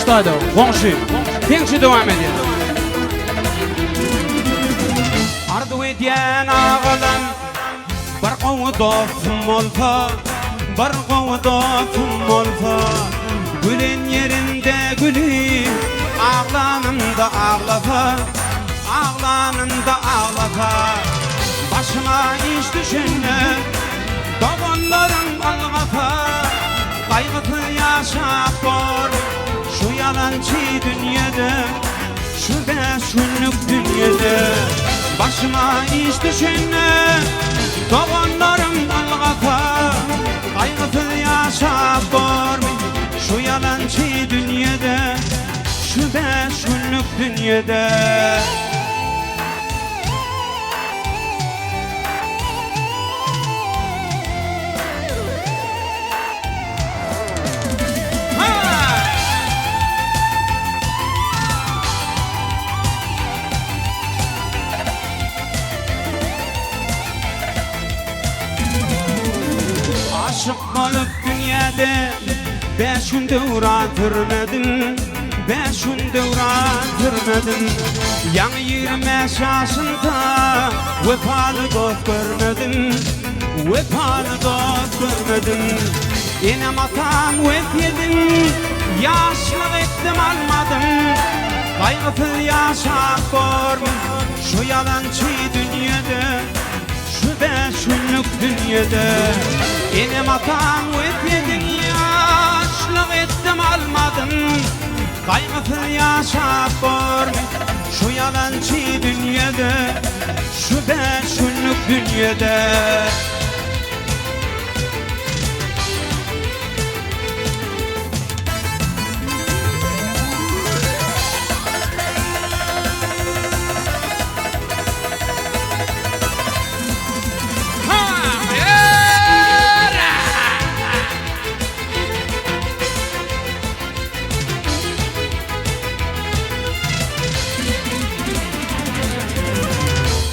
Şu taýda goňşy. Seň üçin dowam edýär. Arzuw edýän agalam bir gowy dostum bolsa, bir gowy dostum bolsa. Gülen ýerinde gülüp, aglanymda aglasa, aglanymda aglasa. Başyma iş düşende doganlarym ylgasa, Gaýgysyz ýaşap bor şu ýalançy dünýede, Şu bäş günlük dünýede. Başyma iş düşende doganlarym ylgasa, Gaýgysyz ýaşap bormy şu ýalançy dünýede, Şu bäş günlük dünýede. Aşyk bolup dünýäde Bäş gün döwran sürmedim Bäş gün döwran sürmedim Ýaňy 25 ýaşymda Wepaly dost görmedim Wepaly dost görmedim Enem atam wesýedin Ýaşlyk etdim almadym Gaýgysyz ýaşap bormy Şu ýalançy dünýede Şu bäş günlük dünýede Enem atam wesýedin Ýaşlyk etdim almadym Gaýgysyz ýaşap bormy Şu ýalançy dünýede Şu bäş günlük dünýede.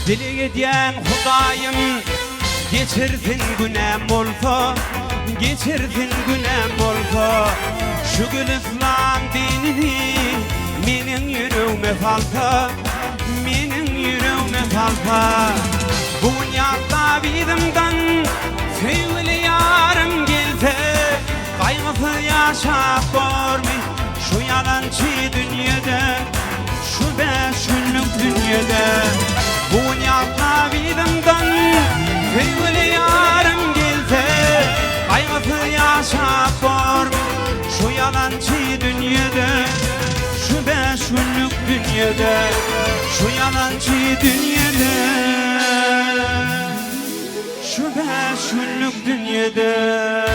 Dileg edýän Hudaýym geçirsin günäm bolsa, geçirsin günäm bolsa. Şu gül yslam dinini meniň ýüregime salsa, meniň ýüregime salsa. Bu gün ýatlap yzymdan söýgüli ýarym gelse, Gaýgysyz ýaşap bormy şu ýalançy dünýede, Şu bäş günlük dünýede? Bu gün ýatlap yzymdan söýgüli ýarym gelse, Gaýgysyz ýaşap bormy şu ýalançy dünýede, Şu bäş günlük dünýede, şu ýalançy dünýede, Şu bäş günlük dünýede.